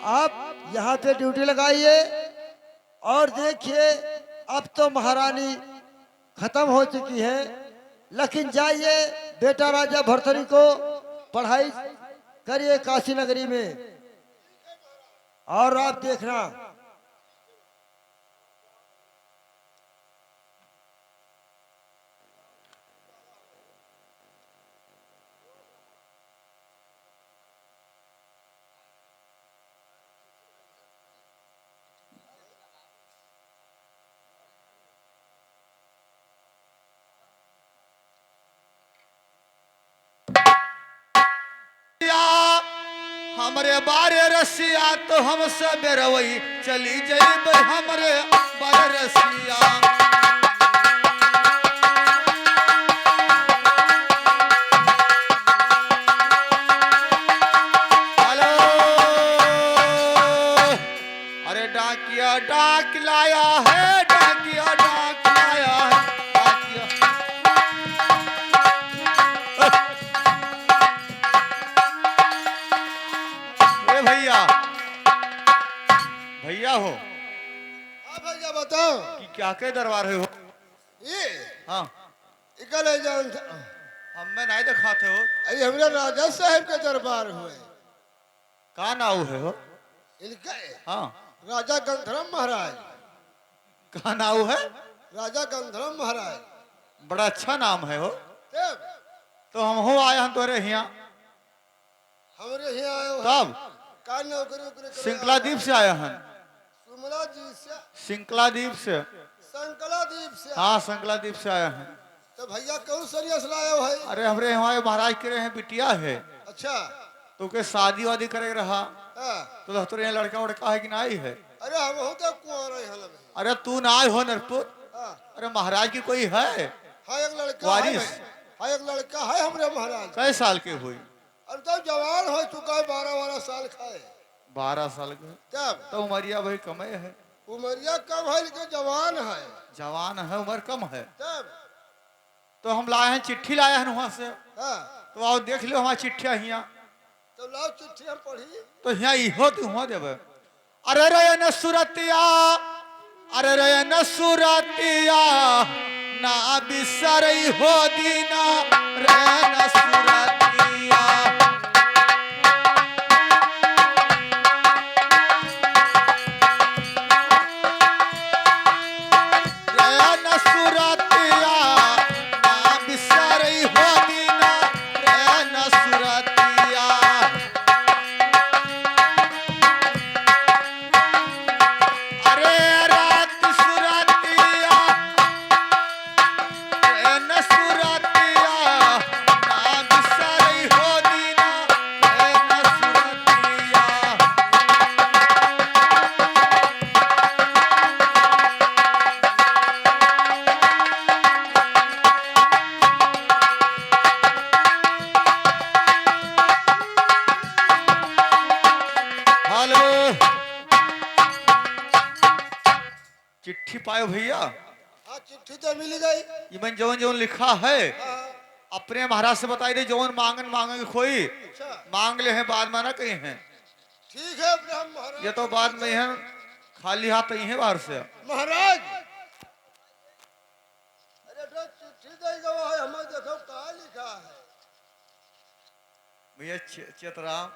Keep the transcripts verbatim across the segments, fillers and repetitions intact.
आप यहाँ पे ड्यूटी लगाइए। और देखिए, अब तो महारानी खत्म हो चुकी है, लेकिन जाइए, बेटा राजा भरथरी को पढ़ाई करिए काशी नगरी में। और आप देखना, या हमरे बारे रसिया, तो हमसे बेरवई चली जइबे हमरे बारे रसिया। हेलो, अरे डाकिया डाक लाया है, डाकिया डाक लाया है, डाकिया। ए भैया, भैया हो। हाँ भैया, बताओ। कि क्या के दरबार है हो? ये? हाँ। इका ले जान था। हमें नहीं दिखाते हो। अरे, हमरा राजा साहब के दरबार हुए। का नाव है हो? इनके? हाँ। राजा गंधर्व महाराज। का नाव है? राजा गंधर्व महाराज। बड़ा अच्छा नाम है हो। तब? तो हम हो आए हैं तोरे हियाँ। हमरे हियाँ आए हो। तब? का नौकरी ओकरी करे सिंकला आए हो? द्वीप से आए हैं। सुमला जी से? सिंकला द्वीप से। संकला द्वीप से? हाँ, संकला द्वीप से आए हैं। तो भैया कौन serious लाए हो भाई? अरे हमरे हमारे महाराज के रहे हैं बिटिया है। अच्छा। तो ओके शादी वादी करे रहा। हाँ। तो तोरे यहाँ लड़का वड़का है कि नहीं है? अरे हम हो तो कुंवारा ही हल भाई। अरे तू ना आए हो नरपुत। हाँ। अरे महाराज की कोई है? हाँ, एक लड़का है वारिस। भाई। हाँ, एक लड़का है हमरे महाराज। कै साल के हुई? अरे तो जवान हो चुका है, बारह बारह साल का है। बारह साल के? तब? तो उमरिया भाई कमे है। उमरिया कम है लेकिन जवान है। जवान है, उम्र कम है। तब? तो हम लाए हैं, चिट्ठी लाए हैं वहाँ से। हाँ। तो आओ देख लो हमारी चिट्ठिया हियाँ। तो लाओ चिट्ठी हम पढ़ी। तो हियाँ इहो तो हुआ देबे। अरे रे न सुरतिया, अरे रे न सुरतिया, ना बिसरई हो दीना, रे न सुरतिया। रे न सुरतिया, ना बिसरई हो दीना, रे न सुरतिया। अरे रात सुरतिया, रे न सुरतिया, ना बिसरई हो दीना, रे न सुरतिया। हेलो। चिट्ठी पायो भैया? हाँ, चिट्ठी तो मिल गई। इमन जौन जौन लिखा है, हाँ। अपने महाराज से बताई दे, जौन मांगन मांगे के खोई, अच्छा। मांग ले हैं, बाद में ना कहीं हैं। ठीक है, अपने हम महाराज ये तो बाद में हैं, खाली हाथ ही हैं बाहर से। महाराज, अरे तो चिट्ठी दे गवा है, हमें देखो का लिखा है। भैया चे-, चेतराम।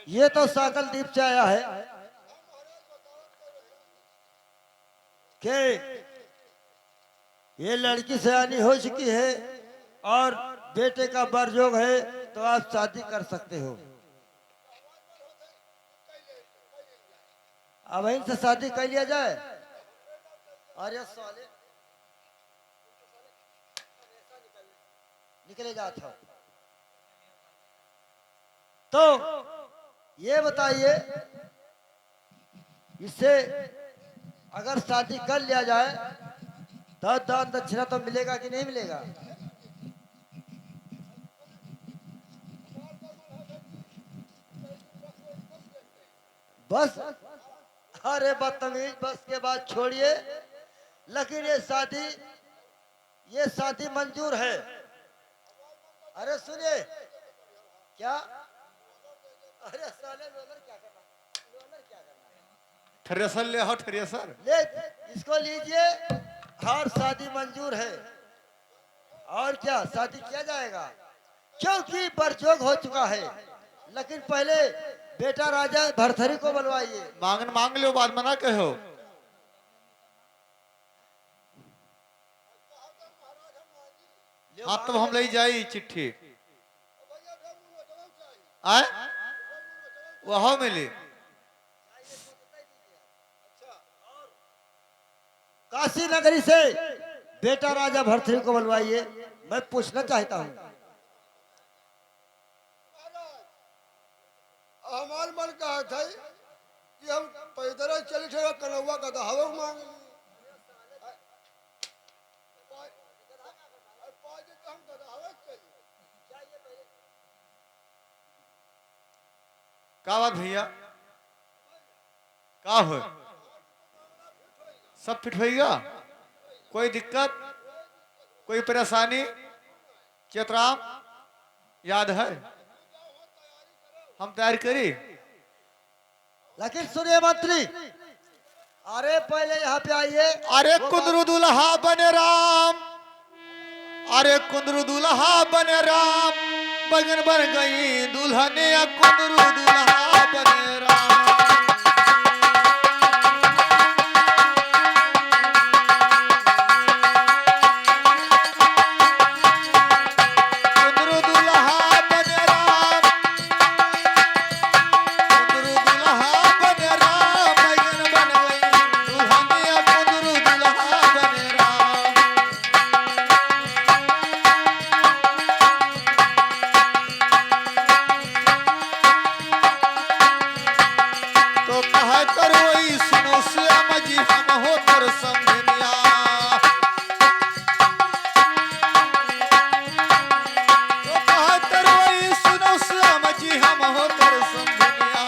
ये तो साकल दीप से आया है कि ये लड़की सयानी हो चुकी है और बेटे का बर जोग है, तो आप शादी कर सकते हो। अब इनसे शादी कर लिया जाए। अरे साले, निकले जात हो। तो ये बताइए, इससे अगर शादी कर लिया जाए तो दान दक्षिणा तो मिलेगा कि नहीं मिलेगा? बस, अरे बदतमीज, बस के बात छोड़िए, लेकिन ये शादी, ये शादी मंजूर है। अरे सुनिए, क्या? अरे साले, थ्रेसर ले आओ, थ्रेसर। ले, इसको लीजिए और शादी मंजूर है। और क्या, शादी किया जाएगा, क्योंकि बरजोग हो चुका है। लेकिन पहले बेटा राजा भरथरी को बुलवाइए। मांगन मांग लो, बाद में ना कहो। हाँ, तब हम ले जाई चिट्ठी। आए? वह मिली। काशी नगरी से बेटा राजा भरथरी को बुलवाइए, मैं पूछना चाहता हूँ। महाराज, हमार मन कहत है कि हम पैदल चली थे, कनौआ गदहवा मांग ली। का बात भैया? का हो? सब फिट होइगा? कोई दिक्कत, कोई परेशानी? चितराम, याद है? हम तैयार करी। लेकिन सुनिए मंत्री, अरे पहले यहाँ पे आइए। अरे वो कुंदरू दुल्हा बने राम, अरे कुंदरू दुल्हा बने राम, बगन बन गई दुल्हनिया, कुंदरू दुल्हा बने राम। कुंदरू दुल्हा बने राम, कुंदरू दुल्हा बने राम, बगन बन गई दुल्हनिया, कुंदरू दुल्हा बने राम। तो कहे तरोई सुनो श्याम जी हम हो तोर समधिनिया। तो कहे तरोई सुनो श्याम जी हम हो तोर समधिनिया।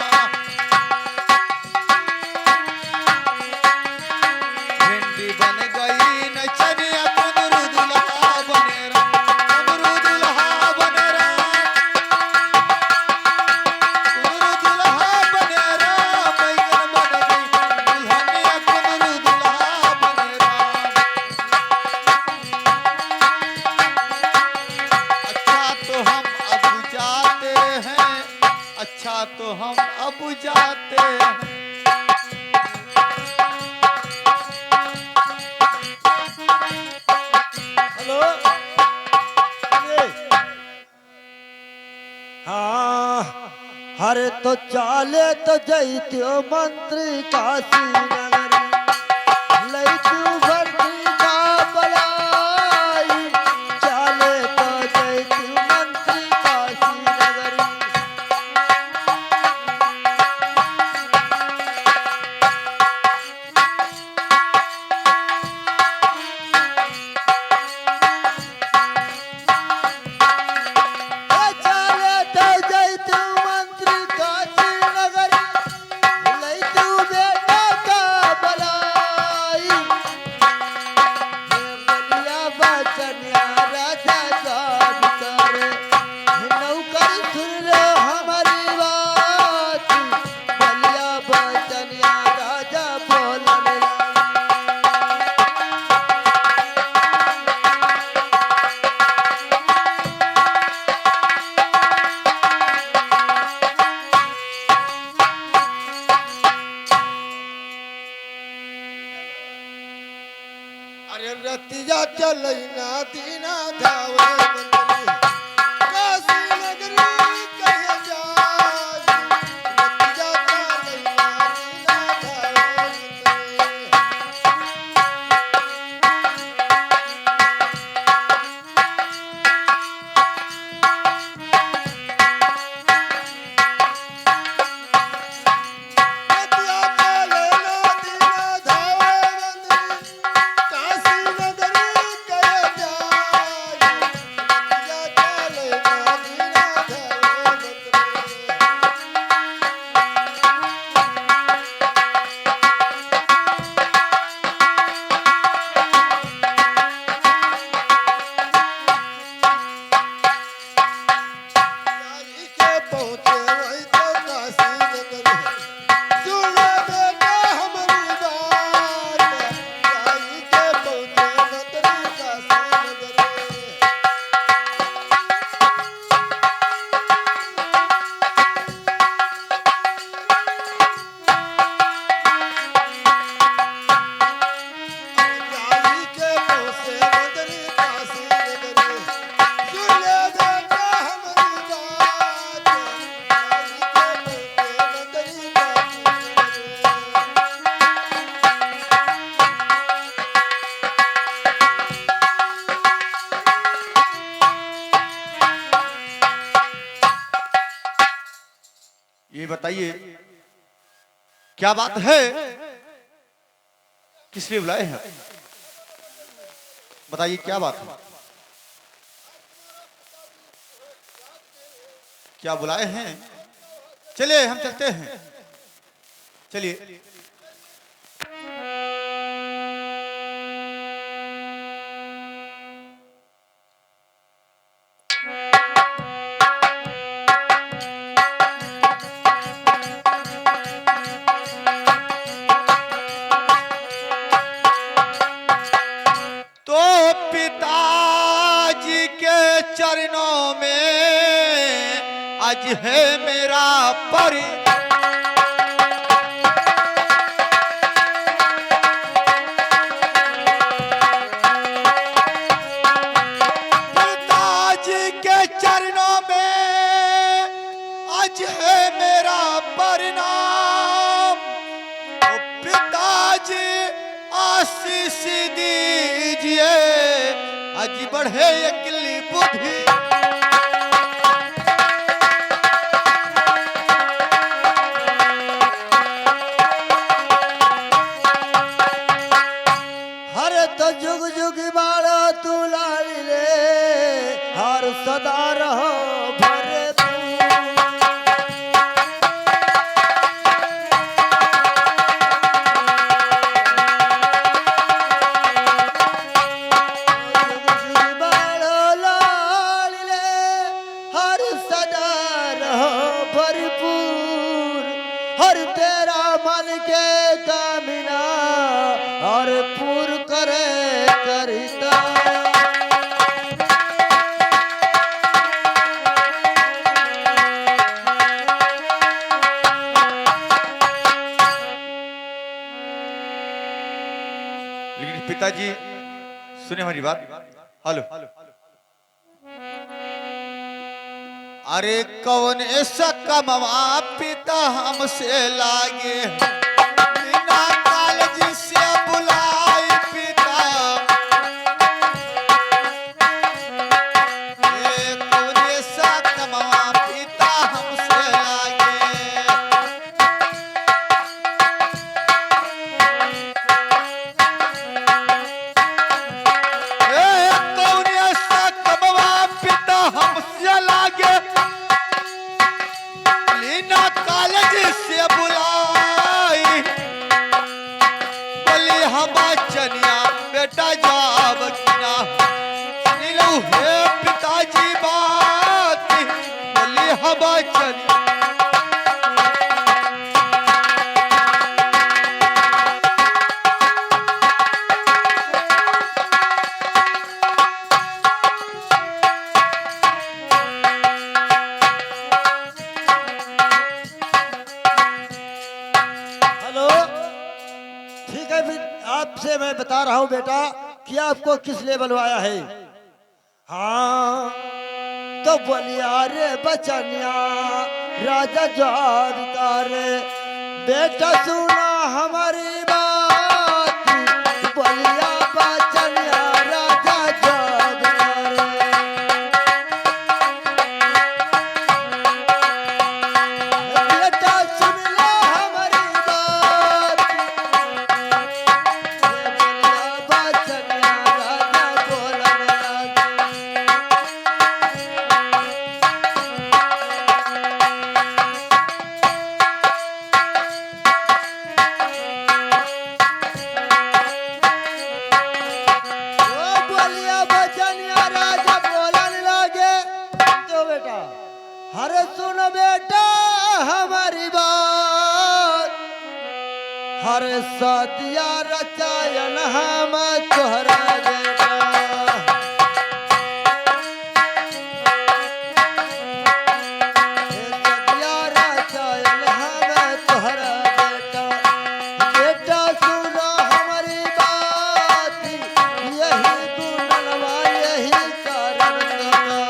भिंडी बन गई नचनिया, कुंदरू दुल्हा बने राम, कुंदरू दुल्हा बने राम, कुंदरू दुल्हा बने राम, बैगन बन गई दुल्हनिया, कुंदरू दुल्हा बने राम। अच्छा तो हम अब जाते हैं, अच्छा तो हम अब जाते हैं। हेलो, सुनिए। हाँ, हरे तो चाले तो जैतियो मंत्री काशी नगरी, लैतियो भरती का बलाई, चाले तो जैतियो मंत्री काशी नगरी। ए, चाले तो जैतियो मंत्री काशी नगरी, लैतियो बेटा का बलाई। बलिया बचनिया राजा सब करे, नौकर सुन लो हमारी बात। बलिया बचनिया राजा बोलन। अरे रतिया चलैना दीना धावे मंत्री, काशी नगरी कहे जाए। रतिया चलैना दीना धावे मंत्री। ये बताइए, क्या बात है? किस लिए बुलाए हैं? बताइए, क्या बात है? क्या बुलाए हैं? चलिए, हम चलते हैं। चलिए। तो पिताजी के चरणों में आज है मेरा परि-, पिताजी के चरणों में आज है मेरा प्रणाम। ओ पिताजी, आशीष दीजिए, आज बढ़े अकली बुद्धि। हर तो जुग जुग बाड़ा तू लाड़ी रे, हर सदा रहो भरपूर। जुग जुग बाड़ा लाड़ी रे, हर सदा रहो भरपूर, हर तेरा मन के कामना हर पूर करे करिता। लेकिन पिताजी, सुने हमारी बात। हेलो। अरे कौन ऐसा कमवा पिता हमसे लागे, बिना कालजी से बुलाए पिता। ए कौन ऐसा कमवा पिता हमसे लागे। ए, कौन ऐसा कमवा पिता हमसे लागे, लीना कालजी से बुलाई। बोली हम बचनिया बेटा जाब कि ना, सुन लो हे पिताजी बात, बोली हम बचनिया। हेलो, ठीक है, फिर आपसे मैं बता रहा हूँ बेटा कि आपको किस लिए बुलवाया है। हाँ, तो बोलिया रे बचनिया राजा जागता रे, बेटा सुना हमारी बात, बोलिया बचनिया राजा जागता रे। बेटा सुन ले हमारी बात, बोलिया बचनिया राजा बोलन लागे। ओ बोलिया बचनिया राजा बोलन लागे। तो बेटा, हरे सुन बेटा हमारी बात, हरे सदिया रचायन हम तोहरा बेटा। हे सदिया रचायन हम तोहरा बेटा। बेटा सुना हमारी बात, यही गुणवा यही कारण बा।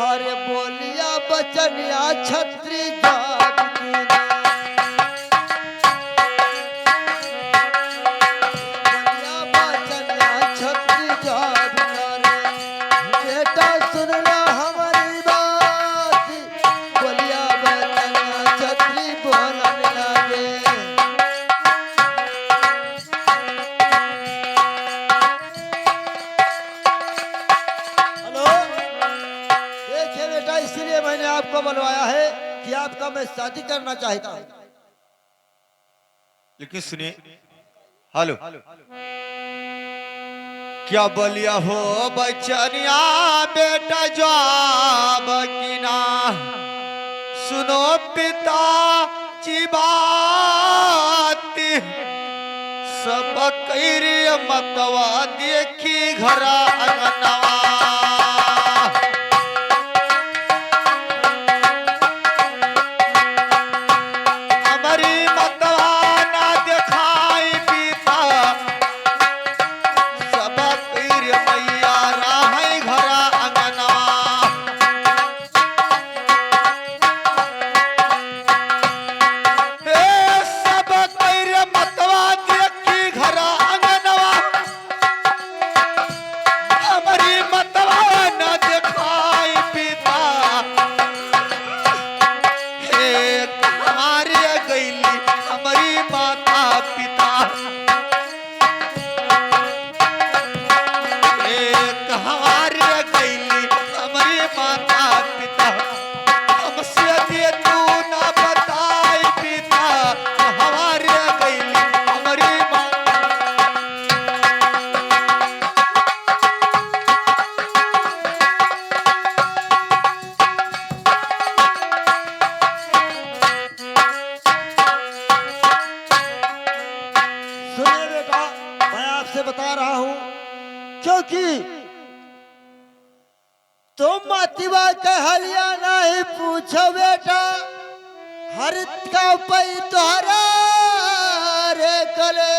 अरे बोलिया बचनिया छत्री जात की ना। बोलिया बचनिया छत्री जात ना रे। बेटा सुन ला हमारी बात। बोलिया बचनिया छत्री बोलन लागे। हेलो, देखिए बेटा, इसीलिए मैंने आपको बुलवाया है कि आपका मैं शादी करना चाहता हूँ। लेकिन सुनिए, हेलो, क्या बोलिया हो बचनिया बेटा जवाब की ना? सुनो पिता की बात, सब कइरे मतवा देखी घर अंगनवा। हमरी मतवा ना देखाई पिता, सब कइरे मैया रहै घर अंगनवा। ए, सब कइरे मतवा देखी घर अंगनवा, हमरी मतवा न देखाई पिता। हे कहाँ रे गइली हमरी माता पिता। ए, कहवाँ रे गइली हमरी माता पिता, हमसे जे तू ना बताई पिता, कहवाँ रे गइली हमरी माँ। सुनिए बेटा, मैं आपसे बता रहा हूँ, क्योंकि तुम मतिवा कहलिया नहीं पूछो बेटा, हरित का पई तोहरा रे गले,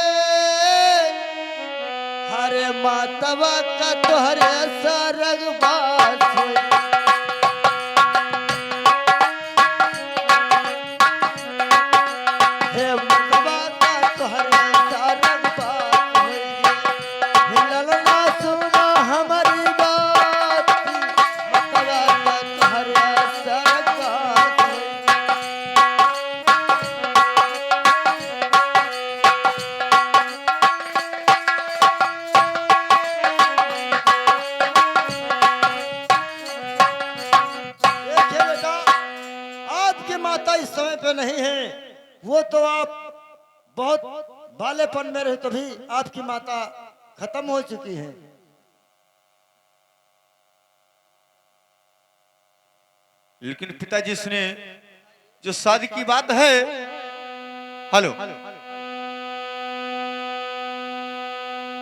हरे मातवा का तोहरे सरग बास होई। हे मतवा का तोहरे सारंग बात होई। हे ललना सुना हमारी बात, मतवा का तोहरे सारंग बात होई। देखिए बेटा, आपकी माता इस समय पे नहीं है, वो तो आप बहुत बालेपन में रहे तभी आपकी माता खत्म हो चुकी है। लेकिन पिताजी सुने, जो शादी की बात है, हेलो,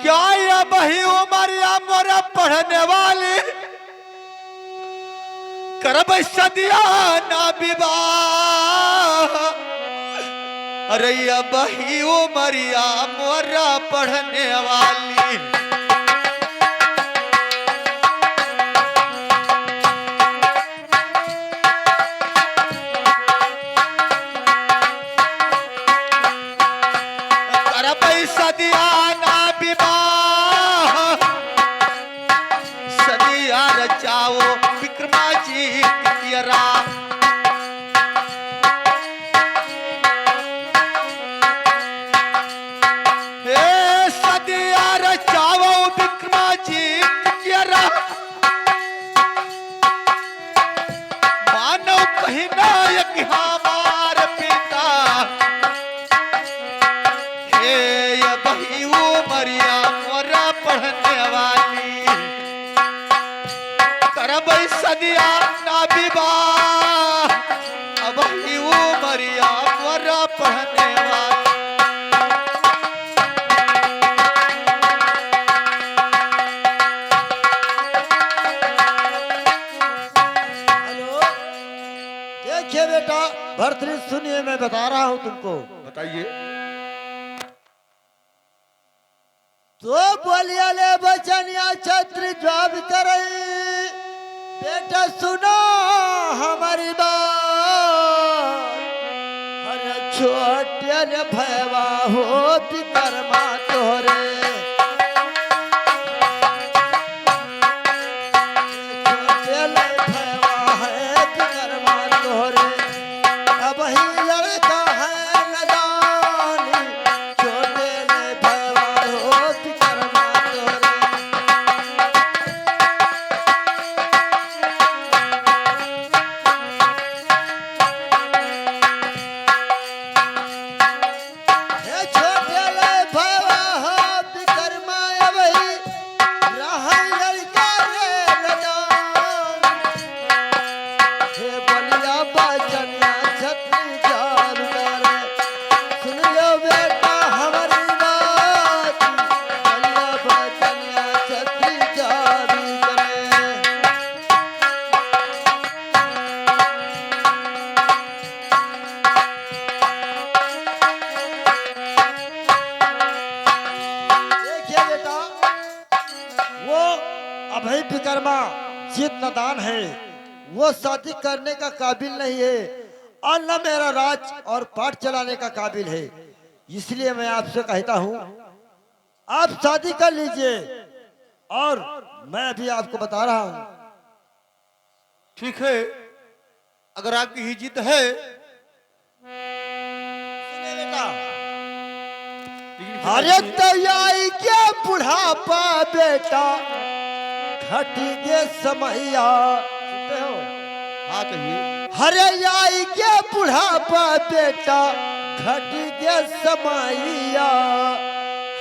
क्या ये वही उमरिया मोरा पढ़ने वाली, करब सदिया ना विवाह? अरे ये वही उमरिया मोरा पढ़ने वाली। करबै सदिया ना विवाह, सदिया रचाओ विक्रमाजीत कियरा। हे सदिया रचाओ विक्रमाजीत कियरा। मानव कहिना यक हमार पिता, हे ये वही उमरिया मोरा पढ़ने वाली। करबै सदिया ना विवाह, अबही उमरिया मोरा पढ़ने वाली। हेलो, देखिए बेटा, भरतरी सुनिए, मैं बता रहा हूँ तुमको। बताइए। तो बोलिया ले बचनिया छत्री जवाब करई, बेटा सुनो हमारी बात, अरे छोटे रे भैया हो विकर्मा तोहरे। छोटे रे भैया है विकर्मा तोहरे। अबही लड़का है नदानी, छोटे रे भैया हो विकर्मा तोहरे। हे छोटे रे भैया हो विकर्मा, अबही रहल लड़का रे नदान। हे बलिया बचनिया छतरी जान करे। सुन लो बेटा हमारी बात, बलिया बचनिया छतरी जान करे। देखिए बेटा, वो अभय विकर्मा जिद नदान है, वो शादी करने का काबिल नहीं है, और न मेरा राज और पाट चलाने का काबिल है। इसलिए मैं आपसे कहता हूँ, आप शादी कर लीजिए, और मैं अभी आपको बता रहा हूँ। ठीक है, अगर आपकी ही जिद है। सुनिए बेटा। लेकिन फिर अरे भी तैयारी के बुढ़ापा बेटा, घटी के समैया। सुनते हो? हाँ, कहिए। अरे आई के बुढ़ापा बेटा, घटी के समैया,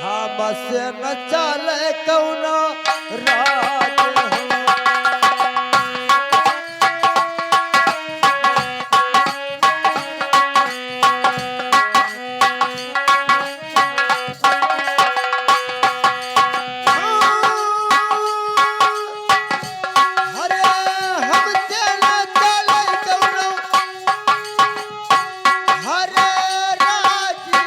हमसे न चले कौनो राज हो। हरे हम तेरा चले कौनो, हरे राजी।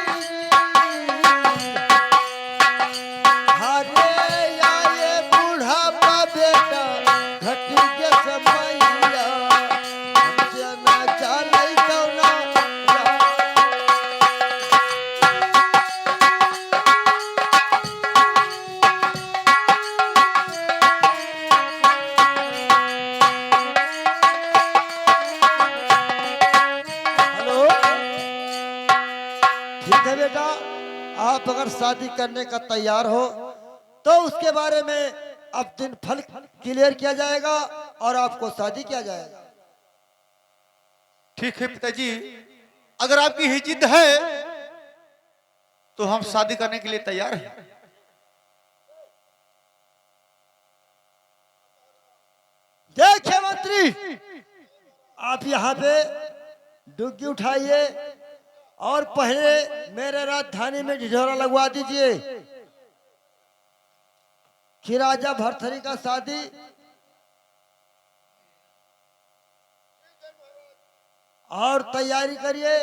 हरे आए बुढ़ापा बेटा, घटी के समैया, हमसे ना चले कौनो। हेलो, ठीक है बेटा, आप अगर शादी करने का तैयार हो तो उसके बारे में अब दिन फल क्लियर किया जाएगा और आपको शादी किया जाएगा। ठीक है पिताजी, अगर आपकी ही जिद है तो हम शादी करने के लिए तैयार हैं। देखिए मंत्री, आप यहाँ पे डुग्गी उठाइए और पहले मेरे राजधानी में ढिढोरा लगवा दीजिए कि राजा भरथरी का शादी और तैयारी करिए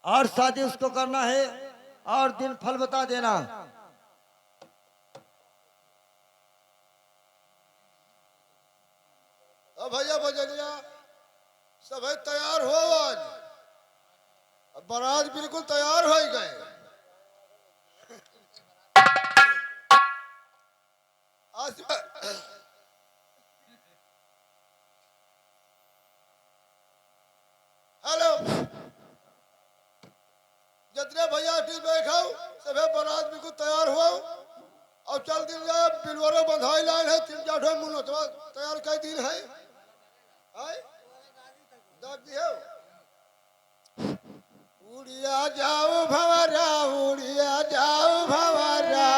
और शादी उसको करना है और दिन फल बता देना। अब भैया बजनिया सभे तैयार हो आज। अब बारात बिल्कुल तैयार होइ गए। आज हेलो, जितने भैया अटीस बैठो, सभे बारात बिल्कुल तैयार हो। अब चल दिन जाए, बिलवरो बंधाई लाइन है, तीन चार ठो मुनोतवा तैयार कर दिन है। आए? दाब दी हो। उड़िया जाओ भंवरा, उड़िया जाओ भंवरा।